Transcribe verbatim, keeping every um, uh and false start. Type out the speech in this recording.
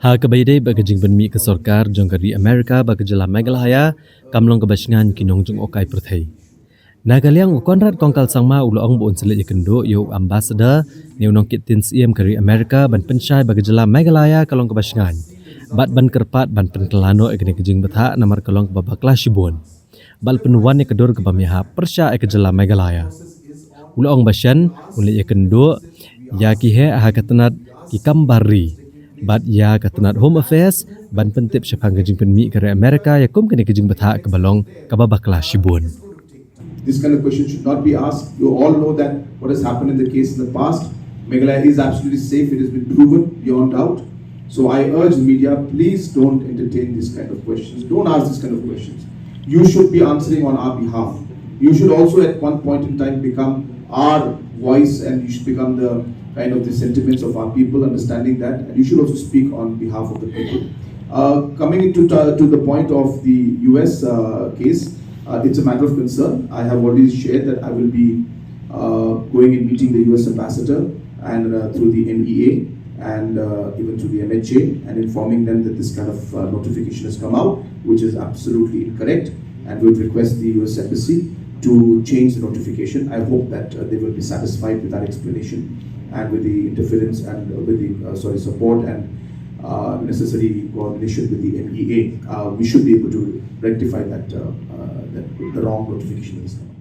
Ha kaba ïadei bad ka jingpynmih ka sorkar jong ka ri Amerika ba ka jylla Meghalaya kam long kaba shngain ki nongjngohkai pyrthei. Na ka liang u Conrad Kongkal Sangma u la ong ba un sa leit ïakynduh ïa u ambassador ne u nongkit tin syiem ka ri Amerika ban pynshai ba ka jylla Meghalaya ka long kaba shngain bad ban kyrpad ban pynkylla noh ïa kane ka jingbthah namar ka long kaba bakla shibun. Bad la pynwan ïa ka dur kaba mih ha pyrshah ïa ka jylla Meghalaya. U la ong ba shen un leit ïakynduh ïa ki heh ha ka tnat ki kam bar ri bad ïa ka tnat Home Affairs ban pyntip shaphang ka jingpynmih ka ri Amerika ïa kum kane ka jingbthah kaba long kaba bakla shibun. This kind of question should not be asked. You all know that what has happened in the case in the past. Meghalaya is absolutely safe. It has been proven beyond doubt. So I urge the media, please don't entertain this kind of questions. Don't ask this kind of questions. You should be answering on our behalf. You should also at one point in time become our voice, and you should become the kind of the sentiments of our people, understanding that, and you should also speak on behalf of the people. Uh, coming into t- to the point of the U S uh, case, uh, it's a matter of concern. I have already shared that I will be uh, going and meeting the U S ambassador and uh, through the M E A and uh, even through the M H A and informing them that this kind of uh, notification has come out, which is absolutely incorrect. And we would request the U S embassy to change the notification. I hope that uh, they will be satisfied with that explanation and with the interference and uh, with the uh, sorry support and uh, necessary coordination with the M E A. Uh, we should be able to rectify that, uh, uh, that the wrong notification that has come out.